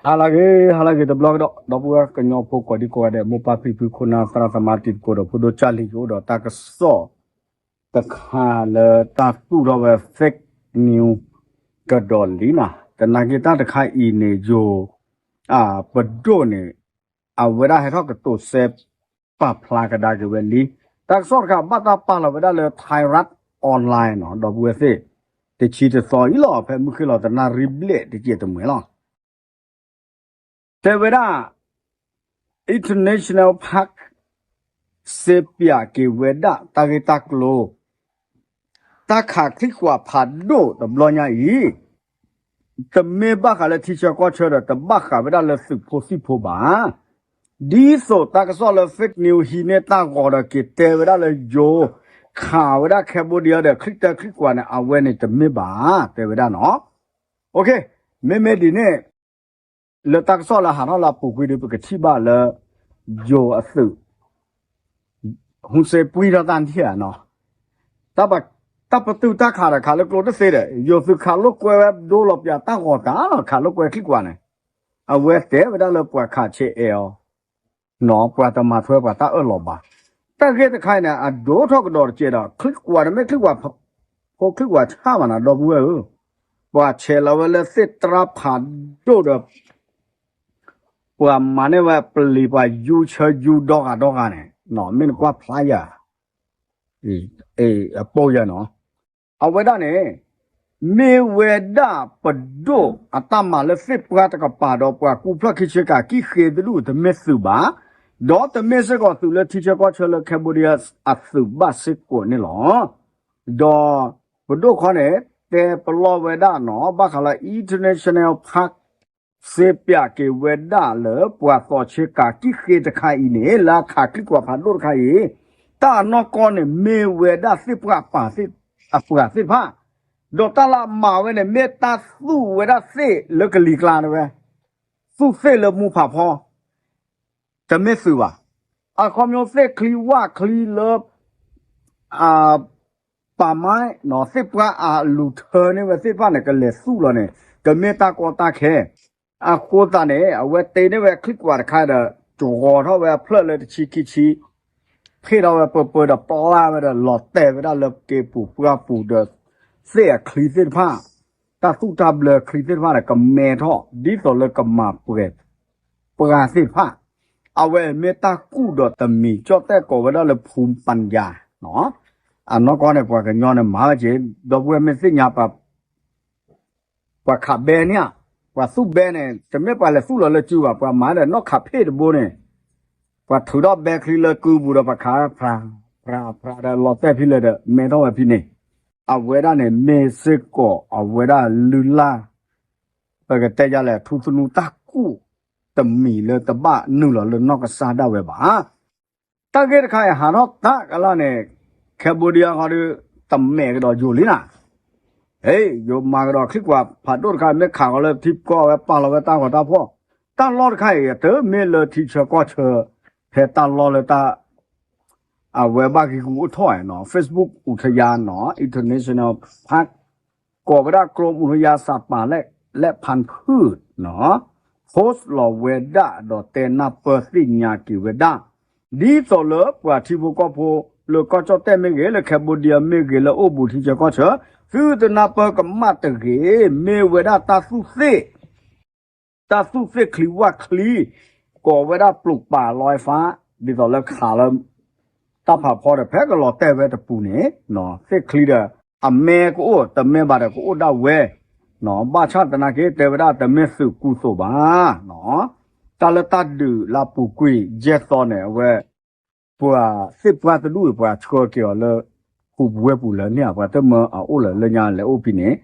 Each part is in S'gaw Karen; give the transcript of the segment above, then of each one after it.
ဟါလၢအဂ့ၤ ဟါလၢအဂ့ၤတဘျီကဒီး ဒီပုၢ်ဝဲၢ်ကညီဖိကိးဒံကိးဂၤဒဲး မိၢ်ပၢ်ဖံဖု ခိၣ်နၢ်သရၣ်သမါ တံၤသကိးဒီးဖိဒိၣ်ကၢ်လံၤ ကအိၣ်ဒီးတၢ်ကစီၣ်တခါလၢတၢ်သူၣ်ထီၣ်ဝဲ fake news ကဒီးလံနၤ, သနာ်က့တၢ်တခါအံၤန့ၣ် ယိၤ ပဒိၣ်န့ၣ် အဝဲဒၣ်ဟဲထီၣ်ကတိၤစဲးပာ်ဖျါကဒါက့ၤဝဲလံ. တၢ်ကစီၣ်တခါဘၣ်တၢ်ပာ်လီၤဝဲဒၣ်လၢ Thairath Online နီၤ ဒီပုၢ်ဝဲၢ်သ့ၣ်, တဆံတသီအံၤလီၤ ဖဲမုၢ်ဃ့ၢ်လီၤသနၣ်ရံၣ်ဘျဲၣ်တကဲးတမှဲၤလီၤ. တဲဝဲဒၣ် International Park စ့ပၠးက့ၤဝဲဒၣ်တၢ်ဂ့ၢ်တၢ်ကျိၤ တၢ်ခးချံကွၢ်ဖးဒိၣ်တဘျီညါအံၤ တမ့ၢ်ဘၣ်ဃးလၢထံဆၢကီၢ်ဆၢဒီး တဘၣ်ဃးဝဲဒၣ်လၢသုးဖိသံၣ်ဖိဘၣ်. ဒ်သိးတၢ်ကစီၣ်လၢ fake news ဟံးန့ၢ်တၢ်ဂီၤဒီးက့ၤတဲဝဲဒၣ်လၢယိၤ ခးဝဲဒၣ် Cambodia ဒီးချံတၢချံကွၢ်န့ၣ် အဝဲန့ၣ်တမ့ၢ်ဘၣ် တဲဝဲဒၣ်နီၤ. မ့မ့ၢ်ဒ်န့ၣ် လၢတၢ်ကစီၣ်လၢဟးထီၣ်လၢအပူၤကွံာ်ဒီး ပကထံၣ်ဘၣ်လၢ ယိၤအသုး ဟူစ့ပှံၢ်ထီၣ်တၢ်နထံၣ်ဧါနီၤ, တၢ်ပတုာ်တၢ်ခးဒီးခးလၢကျိတသ့ဒီး ယိၤသုးခးလိာ်ကွဲဝဲဒိလီၤပၠးတၢ်ဂီၤတၢ်လီၤ ခးလိာ်ကွဲချံကွၢ်န့ၣ်, အဝဲတဲဝဲဒၣ်လၢပှၤခးဆဲးအဲၣ်အီၤ ပှၤတမၤထွဲပှၤတၢ်အၢၣ်လီၤဘၣ်. တၢ်ဂ့ၢ်တခါအံၤန့ၣ် အဒိၣ်ထီၣ်ကဒီးတကဲးဒီး ချံကွၢ်တမ့ၢ်ချံကွၢ် ဖိချံကွၢ်ဆၣ်ဘၣ်နၤ ဒီပုၢ်ဝဲၢ်ဧၢ, ပှၤဆဲးလီၤဝဲလၢသ့ၣ်တြါဖးဒိၣ်ဒီး ပှၤမၤန့ၢ်ဝဲပလံၤပှၤယူဆၢယူဒီဂၤဒီဂၤန့ၣ် မ့ၢ်နကွၢ်ဖျါယၤ အပိၢ်ယၤနီၤ, အဝဲဒၣ်န့ၣ် မ့ၢ်ဝဲဒၣ်ပဒိၣ်အတၢ်မၤလၢသ့ၣ်ပှၢ်တကပၤဒီး ပှၤကူဖျၢၣ်ခံဆၢကၤကံၣ်ဃ့သဒူၣ်တမ့ၢ်သုးဘၣ်, ဒီးတမ့ၢ်စ့ၢ်ကီးသုးလၢထံဆၢကီၢ်ဆၢလၢ Cambodia အသုးဘၣ်စ့ၢ်ကီးန့ၣ်လီၤ. ဒီးပဒိၣ်ခီန့ၣ် တဲပလီၢ်ဝဲဒၣ်နီၤ ဘၣ်ဃးလၢ International Park စ့ပၠးက့ၤဝဲဒၣ်လၢပှၤသီးဆၢကၤကံၣ်ဃ့တခါအံၤန့ၣ် လၢအခးချံကွၢ်ဖးဒိၣ်တခါအံၤ တၢ်အနီၢ်ကီၢ်န့ၣ် မ့ၢ်ဝဲဒၣ်သ့ၣ်ပှၢ်ပာ် အပှၤသ့ၣ်တဖၣ်, ဒီးတၢ်လၢအမၤဝဲန့ၣ် မ့ၢ်တၢ်သူၣ်ဝဲဒၣ်သ့ၣ်လၢကလံၤကျါတဲဝဲ, သူၣ်သ့ၣ်လၢမူဖးဖီ တမ့ၢ်သုးဘၣ်. အခီပညီသ့ၣ်ချံဝၣ်ချံလၢ ပာ်မါနီၤ သ့ၣ်ပှၢ်အလူၤထၢန့ၢ်ဝဲသ့ၣ်တဖၣ်န့ၣ် ကလဲၤသူၣ်လီၤန့ၣ် ကမ့ၢ်တၢ်ကီတၢ်ခဲ, အဃိသတးန့ၣ် အဝဲတ့န့ၢ်ဝဲချံကွၢ်တခါဒီး ကဂီၤထီၣ်ဝဲအဖျၢၣ်လၢတဆံခံဆံ ဖ့ၣ်ထီၣ်ဝဲပၢပၢဒီးပျၢ်ဝဲဒီး လီၤတဲာ်ဝဲဒၣ်လၢက့ၤပူၤပှၢ်ပူၤဒီး သ့ၣ်အချံသ့ၣ်တဖၣ်, တၢ်သူၣ်တၢ်ဘျၢချံသ့ၣ်တဖၣ်န့ၣ် ကမဲထီၣ် ဒ်သိးလၢကမၤပှဲၤ ပှၢ်သ့ၣ်တဖၣ်, အဝဲမ့ၢ်တၢ်ကူၣ်ဒီးတမံၤကၠီၣ်တဲၣ်ကိးဝဲဒၣ်လၢ ဖူပၣ်ယၤ အနီၢ်ကီၢ်န့ၣ် ပှၤကညီန့ၣ်မၤဝဲက့ၤ ဒီပုၢ်ဝဲၢ်မ့ၢ်သ့ၣ်ညါ ပှၤခးဘဲန့ၣ်ဧါ, ပှၤသူၣ်ဘဲန့ၣ် တမ့ၢ်ပှၤလဲၤသူၣ်လီၤလၢစုဘၣ် ပှၤမၤဒီးနီၣ်ခးဖ့ၣ်တဘိန့ၣ်, ပှၤထုးထီၣ်ဘဲချံလၢကုပူၤဒီး ပှၤခး ဖြးဖြးဒီးလီၤတဲာ်ဖဲလဲၣ်ဒီး မဲထီၣ်ဝဲဖဲန့ၣ်, အဝဲဒၣ်န့ၣ် မ့ၢ်စ့ၢ်ကီးအဝဲဒၣ်လုၢ်လၢ် ပကတဲယၤလဲၣ် ထူသနူတၢ်ကူၣ်တမံၤလၢတဘၣ်နုာ်လီၤလၢနီၢ်ကစၢ်ဒၣ်ဝဲဘၣ်. တၢ်ဂ့ၢ်တခါအံၤဟးထီၣ်တၢ်ကလၢ်န့ၣ် Cambodia ဃီဒီး တမဲာ်ကဒီးယိၤလံနၤ, ယိၤမၤကဒီးချံကွၢ်ဖးဒိၣ်တခါ မ့ၢ်ခးဃီၤလၢထံကီၢ်ဝဲ ပာ်လီၤဝဲတၢ်ဂီၤတၢ်ဖီၣ်, တၢ်လီၢ်တခါအံၤ တမ့ၢ်လၢထံဆၢကီၢ်ဆၢ ဖဲတၢ်လီၢ်လၢတၢ် အဝဲဘၣ်ဂံၢ်ဂူာ်အိၣ်ထီၣ်နီၤ Facebook အူးထယါနီၤ International Park ကိးဝဲဒၣ် กรมอุทยานสัตว์ป่าและพันธุ์พืชနီၤ post လီၤဝဲဒၣ်ဒီးတဲနၢ်ပၢၢ်သ့ၣ်ညါက့ၤဝဲဒၣ် ဒ်သိးလၢပှၤထံဖိကီၢ်ဖိ လၢကီၢ်ကၠီၣ်တဲၣ်မ့ၢ်ဂ့ၤ လၢ Cambodia မ့ၢ်ဂ့ၤ လၢအိၣ်ဘူးထံဆၢကီၢ်ဆၢ သုတနၢ်ပၢၢ်ကမၣ်တဂ့ၤ မ့ၢ်ဝဲဒၣ်တၢ်သူၣ်သ့ၣ် တၢ်သူၣ်သ့ၣ်ချံဝၣ်ချံ ကိးဝဲဒၣ်ပျိးပာ်လီၤဖး ဒ်သိးလၢခးလၢ တၢ်ဖးဖီဒီး ဖဲကလီၤတဲာ်ဝဲတပူၤန့ၣ် သ့ၣ်ချံဒီး အမဲကအိၣ် တမဲဘၣ်ဒီးကအိၣ်ဒၣ်ဝဲ ဘၣ်ဆၣ်သနာ်က့ တဲဝဲဒၣ်တမ့ၢ်သုးကူသိးဘၣ် တၢ်လၢတၢ်ဒုးလၢအပူၤကွံာ် ယဲၢ်သီန့ၣ် အဝဲ ပှၤသ့ၣ်ပှၢ်တဒူၣ်အံၤ ပှၤဆှၢက့ၤအီၤလၢ ဟူးဝဲပူၤလၢန့ၣ် ပှၤတမၢအအိၣ်လၢ လၢညါလဲၤအိၣ်ဖဲန့ၣ်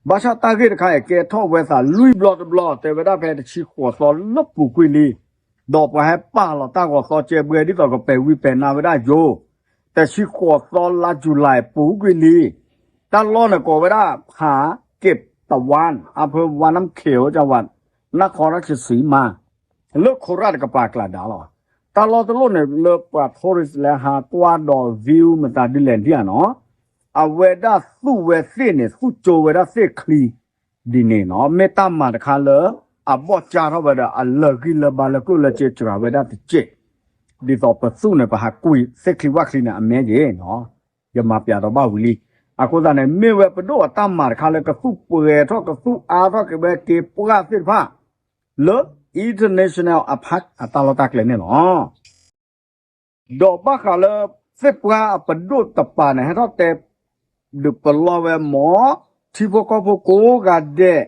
ဘၣ်ဆၣ်တၢ်ဂ့ၢ်တခါအံၤ ကဲထီၣ်ဝဲသးလွံၢ်ဘျီတဘျီ တဲဝဲဒၣ်ဖဲတဆံဃိးသီလၢပူၤကွံာ်လံ, ဒီးပှၤဟဲပာ်လီၤတၢ်ဂီၤသီကဲဘှဲ ဒ်သိးကပဲာ်ဝံပဲာ်နါဝဲဒၣ်ယိၤ, တဆံဃိးသီလါယူၤလံပူၤကွံာ်လံ, တၢ်လီၢ်န့ၣ်ကိးဝဲဒၣ် ဖးက့းတဝါ အဖၢဝါနၢ်ခ့ၣ် ကဝး နၢ်ခီရၢ်ခ့ၣ်စံမါ လၢခိရၣ်တကပၤကျးဒၣ်လီၤ. တၢ်လီၢ်တလီၢ်န့ၣ် လၢပှၤ tourist လဲၤဟးကွၢ်ဒီး view မတၤဒ်လဲၣ်ဒ်ဧါနီၤ, အဝဲဒၣ်သူၣ်ဝဲသ့ၣ်န့ၣ် သူၣ်ကၠိဝဲဒၣ်သ့ၣ်ချံ ဒ်န့ၣ်နီၤ, မ့ၢ်တၢ်မၤတခါလၢ အဘီၣ်ကၢထီၣ်ဝဲဒီး အလၢာ်ဂံၢ်လၢာ်ဘါလၢကျိၣ်လၢစ့စှၤဝဲဒၣ်တစဲး, ဒ်သိးပသူၣ်န့ၣ် ပဟးကွံာ်သ့ၣ်ချံဝၣ်ချံန့ၣ် အမဲက့ၤနီၤ, ယမၤပျးဒီးဘၣ်ဝံၤလံ. အဃိသတးန့ၣ် မ့ၢ်ဝဲပဒိၣ်အတၢ်မၤတခါလၢကသူၣ်ပှဲၤထီၣ် ကသူၣ်အါထီၣ်က့ၤဝဲက့ၤပှၢ်သ့ၣ်တဖၣ် လၢ international အ park အတၢ်လီၢ်တၢ်ကျဲန့ၣ်လီၤ. ဒီးဘၣ်ဃးလၢသ့ၣ်ပှၢ်အပဒိၣ်တပၤန့ၣ် ဟဲထီၣ်တဲ ဒုးပလီၢ်ဝဲမ့ၢ် ထံဖိကီၢ်ဖိကိးဂၤဒဲး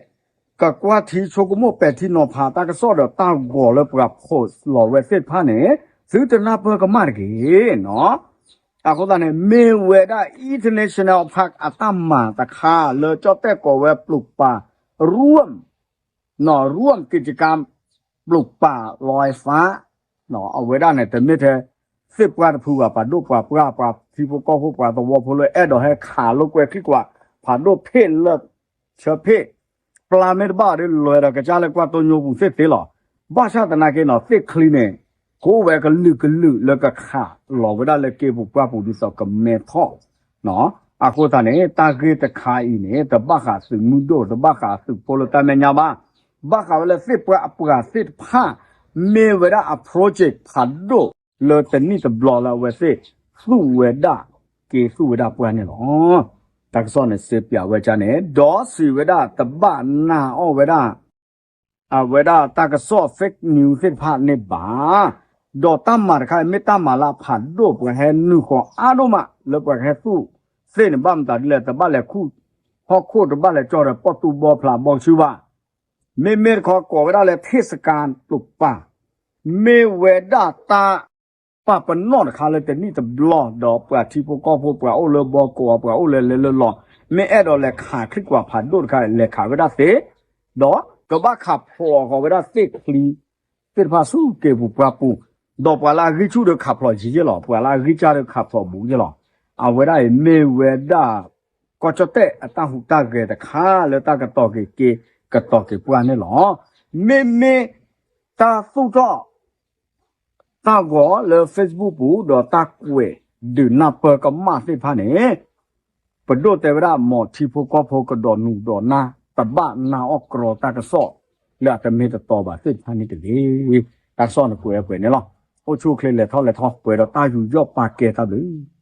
ကကွၢ်ထံဆိကမိၣ်ပဲာ်ထံနီၤဖးတၢ်ကစီၣ်ဒီးတၢ်ဂီၤလၢပှၤ post လီၤဝဲသ့ၣ်တဖၣ်န့ၣ် သုတနၢ်ပၢၢ်ကမၣ်တဂ့ၤနီၤ. အဃိသတးန့ၣ် မ့ၢ်ဝဲဒၣ် international park အတၢ်မၤတခါလၢကၠီၣ်တဲၣ်ကိးဝဲပျုၤပၤ ร่วม ร่วมกิจกรรม ပျုၤပၤ ลอยฟ้า အဝဲဒၣ်န့ၣ် တမ့ၢ်ထဲသ့ၣ်ပှၢ်တဖုဘၣ်, ပှၤဒိၣ်ပှၤပှၢ် ပှၤထံဖိကီၢ်ဖိ ပှၤသဝီဖိလၢအဲၣ်ဒိးဟဲခးလိာ်ကွဲချံကွၢ် ဖးဒိၣ်ဖ့ၣ်လၢဆၢဖ့ၣ် ပျၢ်မ့ၢ်တဘၣ်ဒီးလဲၤဒီးကစၢ်လၢကွၢ်တိၢ်ညိပူၤသ့ၣ်သ့လီၤ. ဘၣ်ဆၣ်သနာ်က့နီၤ သ့ၣ်ချံန့ၣ် ကအိၣ်ဝဲကလုာ်ကလုာ်လၢကခးလီၤဝဲဒၣ်လၢက့ၤပူၤပှၢ်ပူၤဒ်သိးကမဲထီၣ် အဃိသတးန့ၣ် တၢ်ဂ့ၢ်တခါအံၤန့ၣ် တဘၣ်ဃးသုးမုၢ်ဒိၣ် တဘၣ်ဃးသုးဖိလၢတၢ်မဲာ်ညါဘၣ်. ဘၣ်ဃးဝဲလၢသ့ၣ်ပှၢ်အပှၤသ့ၣ်တဖၣ် မ့ၢ်ဝဲဒၣ်အ project ဖးဒိၣ်လၢတနံၣ်တဘျီလၢအဝဲသ့ၣ်သူၣ်ဝဲဒၣ်က့ၤသူၣ်ဝဲဒၣ်ပှၢ်န့ၣ်လီၤ. တၢ်ကစီၣ်န့ၣ်စ့ပၠးဝဲဒ်န့ၣ် ဒီးစံးဝဲဒၣ်တဘၣ်နာ်အီၤဝဲဒၣ် အဝဲဒၣ်တၢ်ကစီၣ် fake news သ့ၣ်တဖၣ်န့ၣ်ဘၣ်. ဒီးတၢ်မၤတခါအံၤ မ့ၢ်တၢ်မၤလၢအဖးဒိၣ် ပှၤဟဲနုာ်ဃီၤအါဒိၣ်မး လၢပှၤကဟဲသူၣ်သ့ၣ်န့ၣ် ဘၣ်မတၤဒ်လဲၣ် တဘၣ်လဲၤခူၣ်ဟီၣ်ခိၣ် တဘၣ်လဲၤကၠီဒီးပီၣ်တူဘီဖျးဘီကဆူဘၣ်. မ့မ့ၢ်တခီကိးဝဲဒၣ်လၢ เทศกาล ပျုၤပၤ မ့ၢ်ဝဲဒၣ်တၢ် ပာ်ပနီၣ်တခါလၢတနံၣ်တဘျီ ဒီးပှၤထံဖိကီၢ်ဖိ ပှၤအိၣ်လၢဘီကိး ပှၤအိၣ်လၢလဲၤလၢလီၤ မ့ၢ်အဲၣ်ဒိးလဲၤခးချံကွၢ်ဖးဒိၣ်တခါ လဲၤခးဝဲဒၣ်သ့, ဒီးကဘၣ်ခးဖျိးဃီၤဝဲဒၣ်သ့ၣ်ချံသ့ၣ်တဖၣ်ဆူက့ၤပူၤပှၢ်ပူၤ, ဒီးပှၤလၢအဂံၢ်ဆူၣ်ဒီးခးဖျိးယံာ်ယဲၢ်လီၤ, ပှၤလၢအဂံၢ်စၢ်ဒီးခးဖျိးဘူးယဲၢ်လီၤ. အဝဲဒၣ်အံၤမ့ၢ်ဝဲဒၣ် ကီၢ်ကၠီၣ်တဲၣ်အတၢ်ဟူးတၢ်ဂဲၤတခါလၢတၢ်ကတီၤက့ၤက့ၤ ကတီၤက့ၤပှၢ်န့ၣ်လီၤ. မ့မ့ၢ်တၢ်သူၣ်ထီၣ် တၢ်ဂီၤလၢ Facebook ပူၤ ဒီးတၢ်ကွဲးဒုးနၢ်ပၢၢ်ကမၣ်သ့ၣ်တဖၣ်န့ၣ် ပဒိၣ်တဲဝဲဒၣ် မ်ထံဖိကီၢ်ဖိကဒိးနုာ်ဒိးနၢ် တဘၣ်နာ်အီၣ်ကြီတၢ်ကစီၣ် လၢအတမ့ၢ်တတီဘၣ်သ့ၣ်တဖၣ်န့ၣ်တဂ့ၤ. တၢ်ကစီၣ်န့ၣ်ကွဲးဝဲပှဲၤန့ၣ်လီၤ. အိၣ်ဆူၣ်အိၣ်ချ့လဲၤထီၣ်လဲၤထီ ပှဲၤဒီးတၢ်ယူးယီၣ်ပာ်ကဲတၢ်ဘျုး